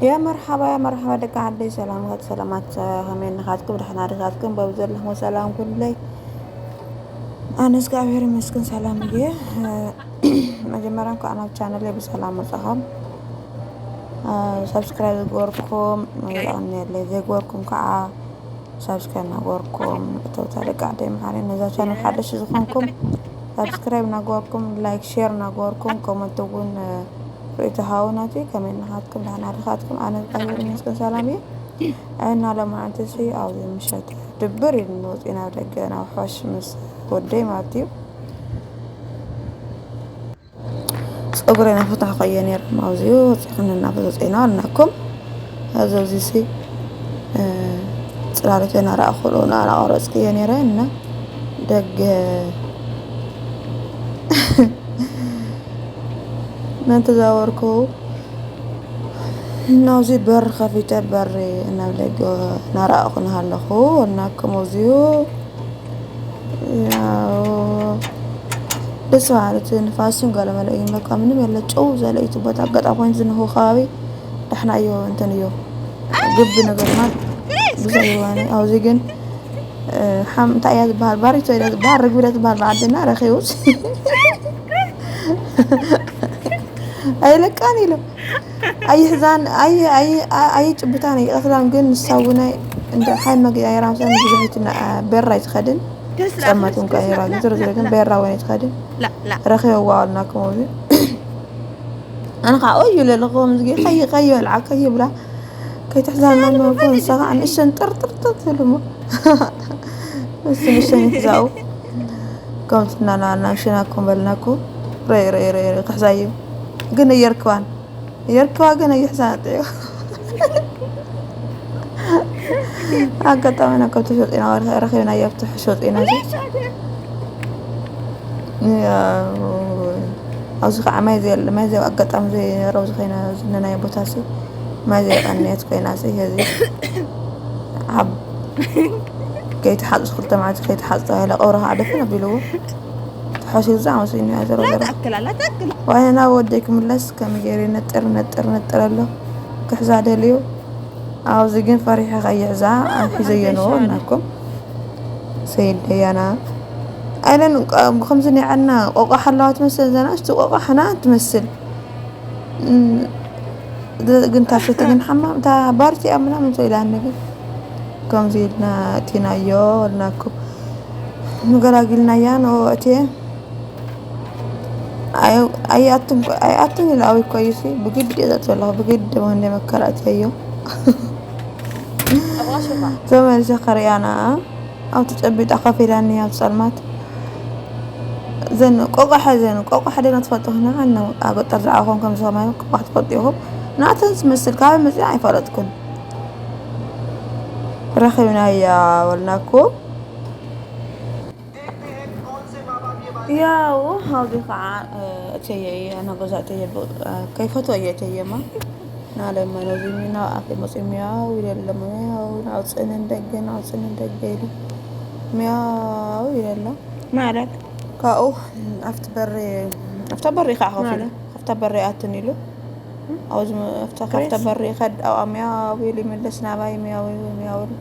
ያ መርሓባ፣ ያ መርሓባ ደቂ ዓደይ፣ ሰላማት፣ ሰላማት፣ ከመይ ንኻትኩም? ደሕና ዲኻትኩም? በብ ዘለኹም ሰላም ኩለይ። ኣነ እግዚኣብሔር ይመስገን ሰላም እየ። መጀመርያ እንኳዕ ናብ ቻነለይ ብሰላም መጻኹም። ሳብስክራይብ ዝገበርኩም የቐንየለይ፣ ዘይገበርኩም ከዓ ሳብስክራይብ እናገበርኩም እተውታ ደቂ ዓደይ መሓሪ። ነዛ ቻነል ሓደሽ ዝኾንኩም ሳብስክራይብ እናገበርኩም፣ ላይክ፣ ሼር እናገበርኩም፣ ኮመንት እውን ርእይቶ ሃቡና። እቲ ከመይ ንኻትኩም? ደሕና ድኻትኩም? ኣነ እግዚኣብሔር ይመስገን ሰላም እየ። እና ሎማዓንቲ ሲ ኣብዚ ምሸት ድብር ኢሉኒ ወፂእ ናብ ደገ፣ ናብ ሖሽ ምስ ወደይ ማለት እዩ። ፀጉረይ ናፈታሕኮ እየ ነይረ፣ ኣብዚኡ ወፂእክኒ እናፈፀፀ ኢና ኣልናኩም። ኣብዚ ኣብዚ ሲ፣ እ፣ ፅላሎት እናረኣኹ፣ እናቆረፅኩ እየ ነይረ እና ደገ እናተዛወርኩ ናብዚ በር ከፊተ፣ በሪ ናብ ደገ እናረኣኹ እናሃለኹ፣ እናኩም ኣብዚኡ፣ ያው፣ ደስ በሃሊ እቲ ንፋስን ገለመለ እዩ። በቃ ምንም የለ፣ ጨው ዝበለ እዩ እቲ ቦታ። ኣጋጣሚ ኮይኑ ዝንሆ ከባቢ ዳሕና እዮ፣ እንትን እዮ፣ ግቢ ነገር ማለት ብዙሕ እዩ። ኣብዚ ግን፣ እ፣ ሓም-፣ እንታይ እያ ዝበሃል? ባሪቶ እያ ዝበሃል፣ ርግቢ እያ ዝበሃል ብዓድና፣ ረኺቡስ ኣይለቃን ኢሉ። ኣይሕዛን፣ ኣይ-፣ ኣይ-፣ ኣይ-፣ ኣይጭብታን፣ ኣይቀትላን፣ ግን ንሳ እውን ኣይ-፣ እንደ ሓይ መግቢ ኣይራምሳን ብዙሕ ይትና-፣ በራ ኣይትኸድን። ጸማት እውን ከይራ፣ ግን ዝሮ ዝሮ ግን በራ እውን ኣይትኸድን። ረኺበዋ ኣልና ከምኡ። ኣነ ከዓ ኦዩ ለለኹ፣ ከምዚ ጌርካ፣ ከይ-፣ ከይበልዓ፣ ከይብላ፣ ከይትሕዛና፣ እሞ ንሳ ከዓ ንእሽተን ጥርጥርጥር ትብል እሞ። እሱ ንእሽተን ይሕዛኡ። ከምቲ እናና-፣ እናምሸናኩም በልናኩም። ረ-፣ ረ-፣ ረ-፣ ረ-፣ ክሕዛዩ። ግን እየርክባን። እየርክባ ግን እየሕዛን ጥዮ። ኣጋጣሚ ናብ ከብቲ ሸጢና፣ ወረ-፣ ረኺብናዮ ኣብቲ ሸጢና እዚ። ያው፣ ኣብዚ ከዓ ማይ ዘየለ፣ ማይ ዘየ-፣ ኣጋጣሚ ዘይረብ ዝኾይና ዝነናዮ ቦታ ሲ፣ ማይ ዘየቐነየት ኮይና ሲ፣ ሄዚ ኣብ ከይተሓጽ፣ ክልተ መዓልቲ ከይተሓጽ ተባሂለ፣ ቀብሪ ከዓ ደፈን ኣቢልዎ። ተሓሲቡ ዝዓመሱ እዩ፣ ዞሮ ዞሮ። لا تأكل، لا تأكل። ዋይና ወደይ ክምለስ ከም ገይሩ ነጥር፣ ነጥር፣ ነጥር ኣሎ። ክሕዛ ደልዩ። ኣብዚ ግን ፈሪሐ ከይሕዛ፣ ሒዘዮ ነው እናኩም። ሰይድ ደያና። ኣይለን፣ ከምዚ ናይ ዓድና ቆቋሕ ኣለዋ ትመስል፣ ዘና፣ እስቲ ቆቋሕና ትመስል። እም፣ ደ-፣ ግን ታሸቲ ግን ሓማም፣ እታ ባርቲ እያ ምናምን ሰው ኢላኒ ግን። ከምዚ ኢልና እቲናዮ፣ እናኩም። ንገላጊልናያ፣ ንኦ እትየ። ኣይ-፣ ኣይኣትን ኮ-፣ ኣይኣትን ኢሉ ኣበይ እኮ እዩ ሲ፣ ብግዲ እየ ዘእትወለኹ፣ ብግዲ መሆን መከራ እትየዮ። ተመልሰ ከርእያና፣ ኣብ ተጨቢጣ ኮፍ ኢላኒ ኣብ ጸልማት። ዘን ቆቋሕ፣ ዘን ቆቋሕ ደና ትፈልጡ፣ ንዓና ኣብ ገጠር ዝዓበኹም ከም ዝኾነ ቆቋሕ ትፈልጡ ኢኹም። ናተን ዝመስል ካበይ መጺኣ ኣይፈለጥኩን። ረኺብናያ በልናኩም። ያው፣ ኣብዚ ኸዓ፣ እ፣ እተየ እየ፣ ናብ ገዛ እተየ ብ-፣ እ፣ ከይፈትወ እየ እተየማ። ናለማ ነዚ ሚና ኣፌ መፂኡ ሚያው ኢለ ኣለማ። ሚያው፣ ኣውፅእኒ ንደገ፣ ኣውፅእኒ ንደገ ኢሉ ሚያው ኢለ ኣሎ። ማለት? ካብኡ ኣብቲ በሪ፣ ኣብታ በሪ ከዓ ኮፍ ኢሉ፣ ማለት? ኣብታ በሪ ኣትን ኢሉ። ኣብዚ መ-፣ ኣብታ፣ ካብታ ግሬስ። በሪ ይኸድ፣ ኣብኣ ሚያው ኢሉ ይምለስ፣ ናባይ ሚያው ኢሉ፣ ሚያው ኢሉ።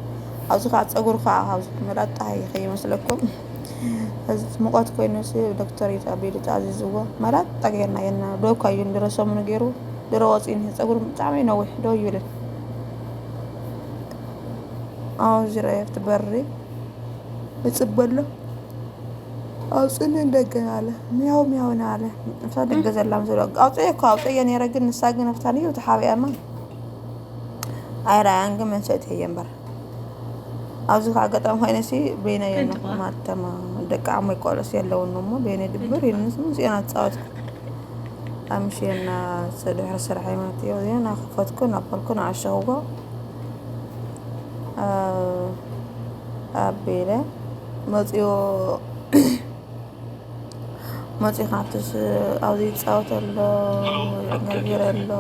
ኣብዚ ከዓ ፀጉሩ ከዓ፣ ኣብዚ መላጣ ይኸይመስለኩም። እዚ ሙቐት ኮይኑ ሲ ዶክተር እዩ ተኣቢሉ ተኣዚዝዎ። መላጣ ጌርና የና፣ ዶ እኳ እዩ ድሮ ሰሙኑ ገይሩ፣ ድሮ ወፂኡ እኒሀ። ፀጉሩ ብጣዕሚ ነዊሕ ዶ ይብልን። ኣብዚ ረኣየ ኣብቲ በሪ ይፅበ ኣሎ። ኣውፅእኒ ንደገ ኣለ። ሚያው ሚያው ና ኣለ። እታ ደገ ዘላ ምስ በለ፣ ኣውፅኤ እኮ ኣውፅኤ ነይረ፣ ግን ንሳ ግን ኣብታ ንየው ተሓቢኣማ። ኣይረኣያን ግን መንሰቲ እየ እምበር። ኣብዚ ከዓ ኣጋጣሚ ኮይነ ሲ በይነይ እየ ኣለኹ። ማተማ ደቂ ዓሞይ ቆልዑስ የለውን እሞ በይነይ ድብር ኢሉኒ ምስ እዚኦን ኣፃወትኩ። ኣምሽየና ስ-፣ ድሕሪ ስራሕ ማለት እዩ። እዚኦ እናኸፈትኩ፣ እናበልኩ፣ እናዓሸኽዎ፣ ኣ-፣ ኣቢለ መፂኡ፣ መፂኡ ካብቲ ስ-፣ ኣብዚ ይፃወት ኣሎ፣ ይዕንገርግር ኣሎ።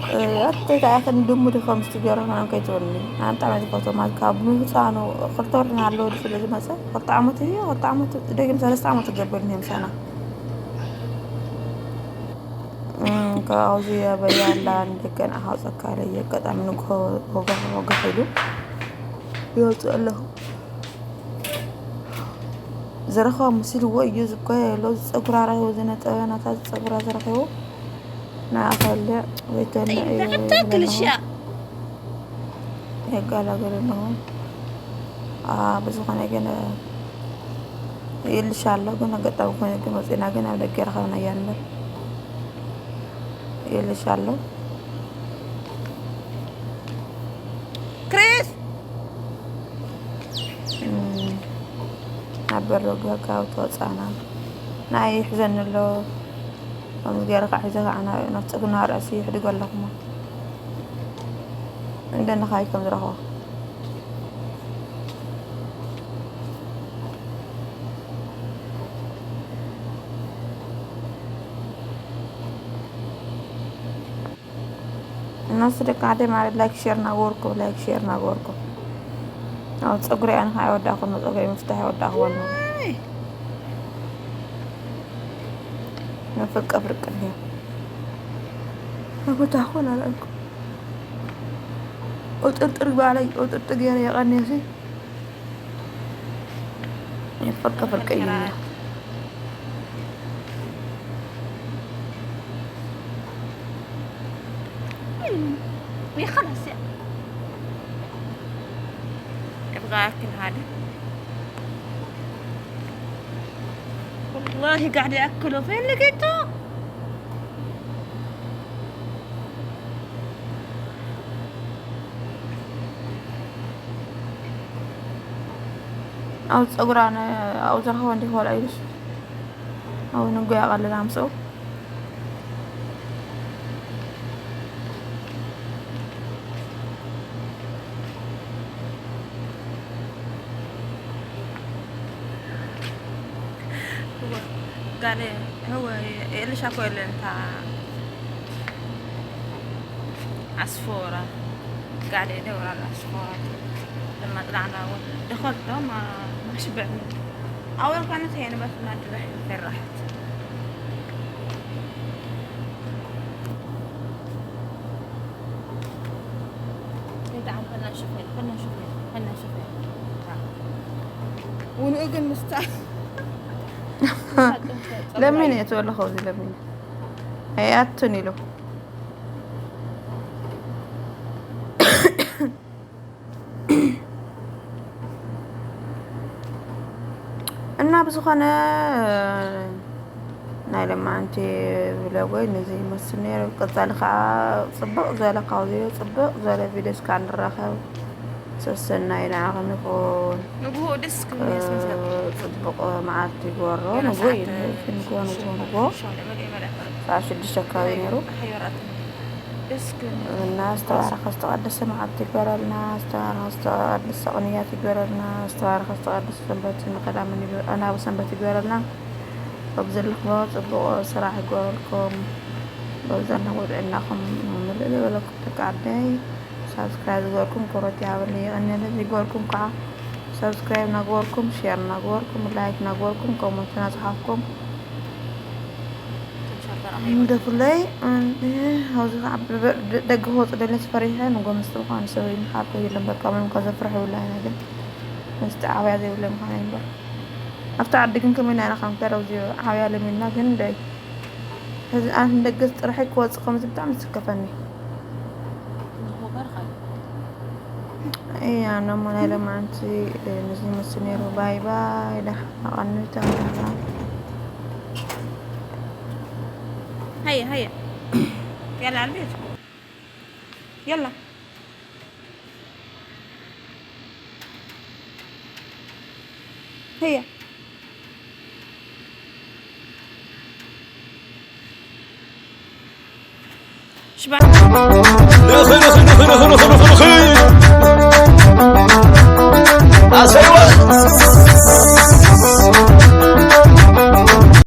እ፣ ኣተይ እንታይ ኢኽን ድሙ ዲኹም ዝትገብሩ ምናምን ከይትብልኒ። ኣነ ብጣዕሚ እየ ዝፈትዎ። ማለት ካብ ምውፃእ ነው፣ ክልተ ወርሒ እናሃለወ ስለ ዝመፀ፣ ክልተ ዓመት እዩ፣ ክልተ ዓመት፣ ደጊም ሰለስተ ዓመት ክገብር እኒሀ ምሳና። እም፣ ኣብዚ ኣበይ ኣላ ንደገ ንዓኻ ኣውፀካ ኢለ ኣጋጣሚ ንግሆ ወጋሕ ወጋሕ ኢሉ ይወፅእ ኣለኹ። ዝረኸቦ መሲልዎ እዩ ዝጓየ ኣሎ። ዝፀጉራ ረኺቡ ዝነፀበ ናታ ዝፀጉራ ዝረኺቡ ንዓ ከልዕ ወይ ተልዕ እዩ ይብለና። የጋላገለ ኣለኹ። ብዝኾነ ግን ይልሻ ኣሎ ግን ኣጋጣሚ ኮነ ግን ወፂና ግን ኣብ ደገ ረኸብናያ እምበር ይልሻ ኣሎ። ክሪስ ናብ በሮ ገጋ ተወፃና ናይ ይሕዘኒ ኣሎ። ከምዚ ገይረ ከዓ ሒዘ ከዓ ናብ ፀግና ርእሲ ይሕድጎ ኣለኹሞ እንደነኻይ ከም ዝረኽቦ እናወሰደካ ዓደይ ማለት ላይክ ሼር እናገበርኩ ላይክ ሼር እናገበርኩ ኣብ ፀጉሪ ኣነ ከዓ ኣይወዳእኩ ጸጉሪ ምፍታሕ ኣይወዳእኩ ነፍርቀ ፍርቅ እንዲያ መጎታኹን ኣላልኩ። ቁጥርጥር ባለይ ቁጥርጥር ገይረ የቐንየሲ የፈርቀ ፍርቅ እዩ። يا خلاص يا ابغى اكل هذا. والله قاعد ياكله، فين لقيته؟ او تصوران او زرهو عندي هو العيش او نقول اقل لامسو. قال هو يقلش اكو اللي انت عصفورة قاعد يدور على العصفورة. لما طلعنا دخلت ما ما شبعنا. اول كانت هي بس ما تروح في الراحة. تعال خلنا نشوف هنا، خلنا نشوف هنا، خلنا نشوف هنا. ونؤجن مستع ለምን እየ ትበልኸው እዚ ለምን ኣይኣቱን ኢሉ እና ብዝኾነ ናይ ለማዓንቲ ብለጎይ ነዚ ይመስል ነይሩ። ቀፃሊ ከዓ ፅብቕ ዝበለ ካብዚዮ ፅብቕ ዝበለ ቪድዮ እስካ ንራኸብ። ሰሰናይ ንዓኹም ይኹን። ንግሆ ደስ ክብል ይመስል። ፅቡቕ መዓልቲ ይግበሮ። ንግሆ እዩ ንግሆ ንግሆ ንግሆ ሰዓት ሽዱሽተ ኣካባቢ ነይሩ። እና ዝተባረኸ ዝተቐደሰ መዓልቲ ይግበረልና። ዝተባረኸ ዝተቐደሰ ቅንያት ይግበረልና። ዝተባረኸ ዝተቐደሰ ሰንበት ንቀዳምን ናብ ሰንበት ይግበረልና። ኣብ ዘለኹሞ ፅቡቕ ስራሕ ይግበረልኩም። በብዘለኹም ጥዕናኹም ምልእ ዝበለኩም ደቂ ዓደይ። ሳብስክራይብ ዝገበርኩም ክብረት ይሃበለይ የቐንየለይ። ዘይገበርኩም ከዓ ሳብስክራይብ እናገበርኩም ሼር እናገበርኩም ላይክ እናገበርኩም ኮመንት እናፅሓፍኩም ግደፉለይ። ኣብዚ ከዓ ደገ ክወፁ ደለስ ፈሪሐ ንጎ ምስቲ ምኳኑ ሰብ ይምሓር ከይሉ እምበር ካብ ምንም ከዘፍርሕ ይብላ ኢና ግን ምስቲ ዓብያ ዘይብለ ምኳኑ እምበር ኣብቲ ዓዲ ግን ከመይ ኢና ኢና ከምከረ ኣብዚ ዓብያ ለሚና ግን ደይ ሕዚ ኣንት ንደገ ጥራሐይ ክወፅእ ከምዚ ብጣዕሚ ዝስከፈኒ። እያ ነሞ ናይ ለማዓንቲ ንዚ ምስ ነይሩ ባይ ባይ ደሓን ኣቐኒ ተምሃራ። هيا هيا يلا على البيت يلا. هي شبع.